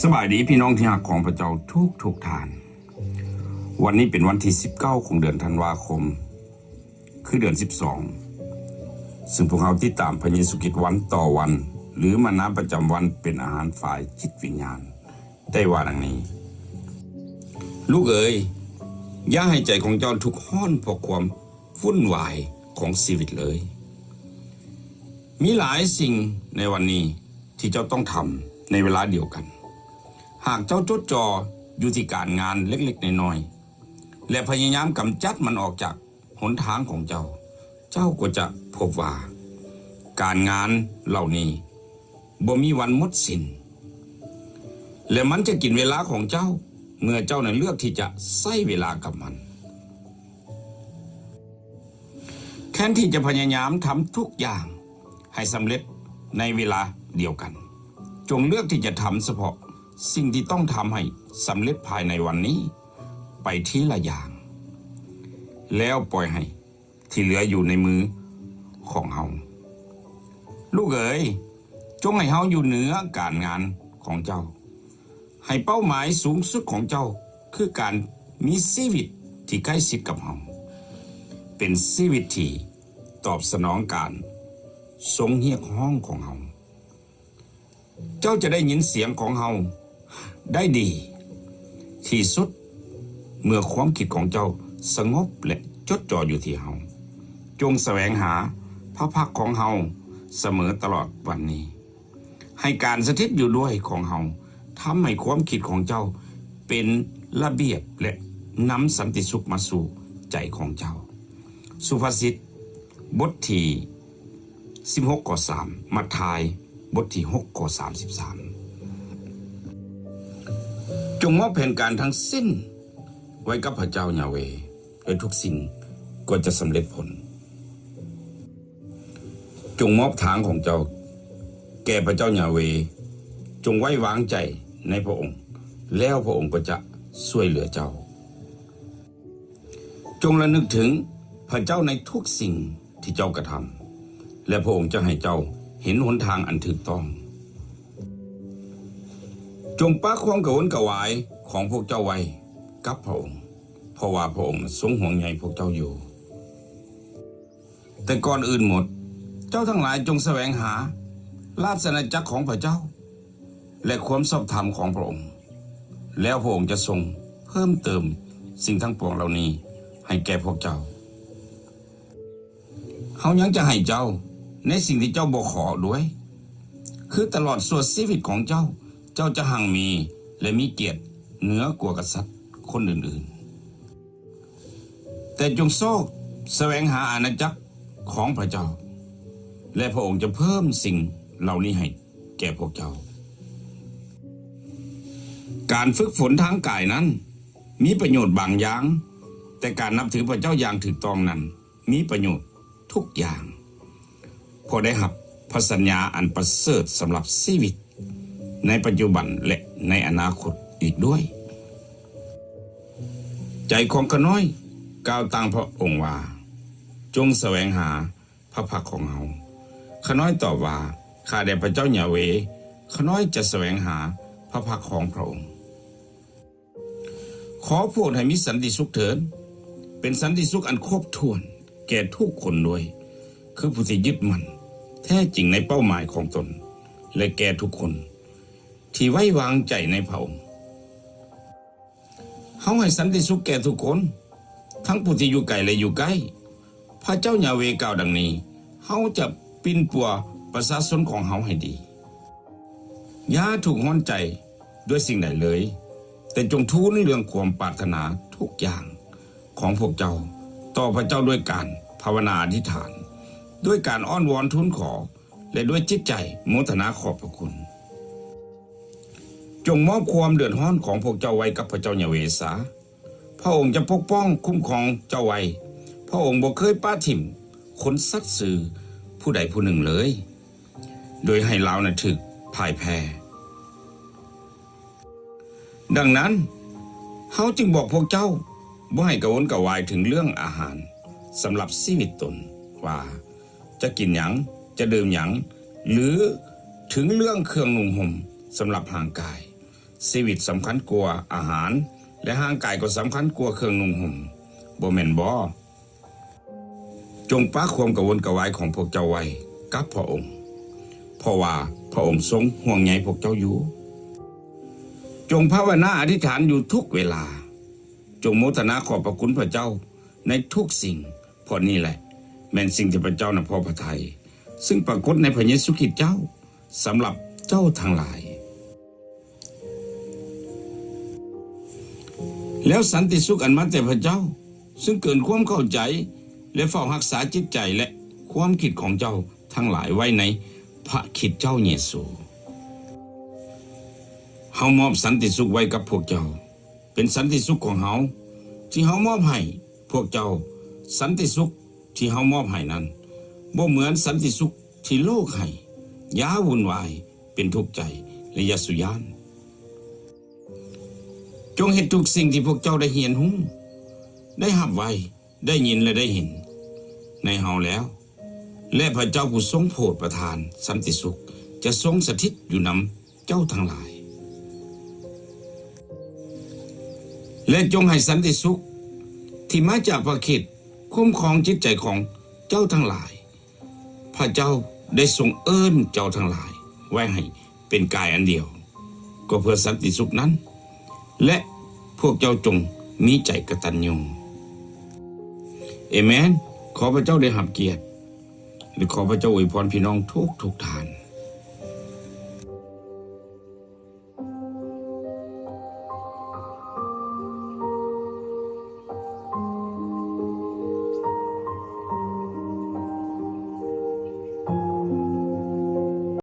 ສະບາຍດີພີ່ນ້ອງທີ່ຮັກຂອງພະເຈົ້າທຸກໆທ່ານ. ວັນນີ້ເປັນວັນທີສິບເກົ້າຂອງເດືອນທັນວາຄົມ ຄືເດືອນສິບສອງ ຊຶ່ງພວກເຮົາຕິດຕາມພະເຢຊູຄຣິດວັນຕໍ່ວັນ ຫຼື ມັນນາປະຈຳວັນເປັນອາຫານຝ່າຍຈິດວິນຍານ ໄດ້ວ່າດັ່ງນີ້: ລູກເອີຍ, ຢ່າໃຫ້ໃຈຂອງເຈົ້າທຸກຮ້ອນເພາະຄວາມວຸ່ນວາຍຂອງຊີວິດເລີຍ. ມີຫຼາຍສິ່ງໃນວັນນີ້ທີ່ເຈົ້າຕ້ອງທຳໃນເວລາດຽວກັນ. ຫາກເຈົ້າຈົດຈ່ອຢູ່ທີ່ການງານເລັກໆນ້ອຍໆ ແລະ ພະຍາຍາມກຳຈັດມັນອອກຈາກຫົນທາງຂອງເຈົ້າ, ເຈົ້າກໍຈະພົບວ່າການງານເຫຼົ່ານີ້ບໍ່ມີວັນໝົດສິ້ນ ແລະ ມັນຈະກິນເວລາຂອງເຈົ້າ ເມື່ອເຈົ້ານັ້ນເລືອກທີ່ຈະໃຊ້ເວລາກັບມັນ. ແທນທີ່ຈະພະຍາຍາມທຳທຸກຢ່າງໃຫ້ສຳເລັດໃນເວລາດຽວກັນ, ຈົ່ງເລືອກທີ່ຈະທຳສະເພາະສິ່ງທີ່ຕ້ອງທຳໃຫ້ສຳເລັດພາຍໃນວັນນີ້ໄປທີລະຢ່າງ, ແລ້ວປ່ອຍໃຫ້ທີ່ເຫຼືອຢູ່ໃນມືຂອງເຮົາ. ລູກເອີຍ, ຈົ່ງໃຫ້ເຮົາຢູ່ເໜືອການງານຂອງເຈົ້າ. ໃຫ້ເປົ້າໝາຍສູງສຸດຂອງເຈົ້າຄືການມີຊີວິດທີ່ໃກ້ຊິດກັບເຮົາ, ເປັນຊີວິດທີ່ຕອບສະໜອງການຊົງຮຽກຮ້ອງຂອງເຮົາ. ເຈົ້າຈະໄດ້ຍິນສຽງຂອງເຮົາໄດ້ດີທີ່ສຸດ ເມື່ອຄວາມຄິດຂອງເຈົ້າສະຫງົບ ແລະ ຈົດຈ່ອຢູ່ທີ່ເຮົາ. ຈົ່ງສະແຫວງຫາພະພັກຂອງເຮົາສະເໝີຕະຫຼອດວັນນີ້. ໃຫ້ການສະຖິດຢູ່ດ້ວຍຂອງເຮົາ ທຳໃຫ້ຄວາມຄິດຂອງເຈົ້າເປັນລະບຽບ ແລະ ນຳສັນຕິສຸກມາສູ່ໃຈຂອງເຈົ້າ. ສຸພາສິດ ບົດທີສິບຫົກ ຂໍ້ສາມ, ມັດທາຍ ບົດທີຫົກ ຂໍ້ສາມສິບສາມ. ຈົ່ງມອບແຜນການທັງສິ້ນໄວ້ກັບພະເຈົ້າຢາເວ, ແລະ ທຸກສິ່ງກໍຈະສຳເລັດຜົນ. ຈົ່ງມອບທາງຂອງເຈົ້າແກ່ພະເຈົ້າຢາເວ, ຈົ່ງໄວ້ວາງໃຈໃນພະອົງ, ແລ້ວພະອົງກໍຈະຊ່ວຍເຫຼືອເຈົ້າ. ຈົ່ງລະນຶກເຖິງພະເຈົ້າໃນທຸກສິ່ງທີ່ເຈົ້າກະທຳ, ແລະ ພະອົງຈະໃຫ້ເຈົ້າເຫັນຫົນທາງອັນຖືກຕ້ອງ. ຈົ່ງປະຄວາມກະວົນກະວາຍຂອງພວກເຈົ້າໄວ້ກັບພະອົງ, ເພາະວ່າພະອົງຊົງຫ່ວງໃຍພວກເຈົ້າຢູ່. ແຕ່ກ່ອນອື່ນໝົດ, ເຈົ້າທັງຫຼາຍຈົ່ງສະແຫວງຫາລາຊະອານາຈັກຂອງພະເຈົ້າ ແລະ ຄວາມຊອບທຳຂອງພະອົງ, ແລ້ວພະອົງຈະຊົງເພີ່ມເຕີມສິ່ງທັງປວງເຫຼົ່ານີ້ໃຫ້ແກ່ພວກເຈົ້າ. ເຮົາຍັງຈະໃຫ້ເຈົ້າໃນສິ່ງທີ່ເຈົ້າບໍ່ຂໍດ້ວຍ, ຄືຕະຫຼອດຊົ່ວຊີວິດຂອງເຈົ້າ, ເຈົ້າຈະຮັ່ງມີ ແລະ ມີກຽດເໜືອກວ່າກະສັດຄົນອື່ນໆ. ແຕ່ຈົ່ງຊອກສະແຫວງຫາອານາຈັກຂອງພະເຈົ້າ, ແລະ ພະອົງຈະເພີ່ມສິ່ງເຫຼົ່ານີ້ໃຫ້ແກ່ພວກເຈົ້າ. ການຝຶກຝົນທາງກາຍນັ້ນມີປະໂຫຍດບາງຢ່າງ, ແຕ່ການນັບຖືພະເຈົ້າຢ່າງຖືກຕ້ອງນັ້ນມີປະໂຫຍດທຸກຢ່າງ, ເພາະໄດ້ຮັບພະສັນຍາອັນປະເສີດສຳລັບຊີວິດໃນປັດຈຸບັນ ແລະ ໃນອະນາຄົດອີກດ້ວຍ. ໃຈຂອງຂ້ານ້ອຍກ່າວຕາງພະອົງວ່າ, ຈົ່ງສະແຫວງຫາພະພັກຂອງເຮົາ. ຂ້ານ້ອຍຕອບວ່າ, ຂ້າແດ່ພະເຈົ້າຢາເວ, ຂ້ານ້ອຍຈະສະແຫວງຫາພະພັກຂອງພະອົງ. ຂໍໂປດໃຫ້ມີສັນຕິສຸກເທີ້ນ, ເປັນສັນຕິສຸກອັນຄົບຖ້ວນແກ່ທຸກຄົນດ້ວຍ, ຄືຜູ້ທີ່ຍຶດໝັ້ນແທ້ຈິງໃນເປົ້າໝາຍຂອງຕົນ, ແລະ ແກ່ທຸກຄົນທີ່ໄວ້ວາງໃຈໃນພະອົງ. ເຮົາໃຫ້ສັນຕິສຸກແກ່ທຸກຄົນ, ທັງຜູ້ທີ່ຢູ່ໄກ ແລະ ຢູ່ໃກ້. ພະເຈົ້າຢາເວກ່າວດັ່ງນີ້, ເຮົາຈະປິ່ນປົວປະຊາຊົນຂອງເຮົາໃຫ້ດີ. ຢ່າທຸກຮ້ອນໃຈດ້ວຍສິ່ງໃດເລີຍ, ແຕ່ຈົ່ງທູນເລື່ອງຄວາມປາດຖະໜາທຸກຢ່າງຂອງພວກເຈົ້າຕໍ່ພະເຈົ້າດ້ວຍການພາວະນາອະທິຖານ, ດ້ວຍການອ້ອນວອນທູນຂໍ ແລະ ດ້ວຍຈິດໃຈໂມທະນາຂອບພະຄຸນ. ຈົ່ງມອບຄວາມເດືອດຮ້ອນຂອງພວກເຈົ້າໄວ້ກັບພະເຈົ້າຢາເວຊາ. ພະອົງຈະປົກປ້ອງຄຸ້ມຄອງເຈົ້າໄວ້. ພະອົງບໍ່ເຄີຍປະຖິ້ມຄົນສັດຊື່ຜູ້ໃດຜູ້ໜຶ່ງເລີຍ, ໂດຍໃຫ້ລາວນັ້ນຖືກພ່າຍແພ້. ດັ່ງນັ້ນ, ເຮົາຈຶ່ງບອກພວກເຈົ້າບໍ່ໃຫ້ກະວົນກະວາຍເຖິງເລື່ອງອາຫານສຳລັບຊີວິດຕົນ, ວ່າຈະກິນຫຍັງ, ຈະດື່ມຫຍັງ, ຫຼື ເຖິງເລື່ອງເຄື່ອງນຸ່ງຫົ່ມສຳລັບຮ່າງກາຍ. ຊີວິດສຳຄັນກວ່າອາຫານ ແລະ ຮ່າງກາຍກໍສຳຄັນກວ່າເຄື່ອງນຸ່ງຫົ່ມ, ບໍ່ແມ່ນບໍ? ຈົ່ງປະຄວາມກະວົນກະວາຍຂອງພວກເຈົ້າໄວ້ກັບພະອົງ, ເພາະວ່າພະອົງຊົງຫ່ວງໃຍພວກເຈົ້າຢູ່. ຈົ່ງພາວະນາອະທິຖານຢູ່ທຸກເວລາ. ຈົ່ງໂມທະນາຂອບພະຄຸນພະເຈົ້າໃນທຸກສິ່ງ, ເພາະນີ້ແຫຼະແມ່ນສິ່ງທີ່ພະເຈົ້ານະພໍພະໄທ, ຊຶ່ງປາກົດໃນພະເຢຊູຄຣິດເຈົ້າ ສຳລັບເຈົ້າທັງຫຼາຍ. ແລ້ວສັນຕິສຸກອັນມາແຕ່ພະເຈົ້າ, ຊຶ່ງເກີນຄວາມເຂົ້າໃຈ, ແລະ ເຝົ້າຮັກສາຈິດໃຈ ແລະ ຄວາມຄິດຂອງເຈົ້າທັງຫຼາຍໄວ້ໃນພະຄຣິດເຈົ້າເຢຊູ. ເຮົາມອບສັນຕິສຸກໄວ້ກັບພວກເຈົ້າ, ເປັນສັນຕິສຸກຂອງເຮົາ ທີ່ເຮົາມອບໃຫ້ພວກເຈົ້າ. ສັນຕິສຸກທີ່ເຮົາມອບໃຫ້ນັ້ນ ບໍ່ເໝືອນສັນຕິສຸກທີ່ໂລກໃຫ້. ຢ່າວຸ່ນວາຍ, ເປັນທຸກໃຈ ແລະ ຢ່າສຸຍານ. ຈົ່ງເຮັດທຸກສິ່ງທີ່ພວກເຈົ້າໄດ້ຮຽນຮູ້, ໄດ້ຮັບໄວ້, ໄດ້ຍິນ ແລະ ໄດ້ເຫັນໃນເຮົາແລ້ວ, ແລະ ພະເຈົ້າຜູ້ຊົງໂຜດປະທານສັນຕິສຸກ ຈະຊົງສະຖິດຢູ່ນຳເຈົ້າທັງຫຼາຍ. ແລະ ຈົ່ງໃຫ້ສັນຕິສຸກທີ່ມາຈາກພະຄຣິດຄຸ້ມຄອງຈິດໃຈຂອງເຈົ້າທັງຫຼາຍ. ພະເຈົ້າໄດ້ຊົງເອີ້ນເຈົ້າທັງຫຼາຍໄວ້ໃຫ້ເປັນກາຍອັນດຽວ ກໍເພື່ອສັນຕິສຸກນັ້ນ, ແລະ ພວກເຈົ້າຈົ່ງມີໃຈກະຕັນຍູ. ເອເມນ. ຂໍພະເຈົ້າໄດ້ຮັບກຽດ ແລະ ຂໍພະເຈົ້າອວຍພອນພີ່ນ້ອງທຸກໆທ່ານ.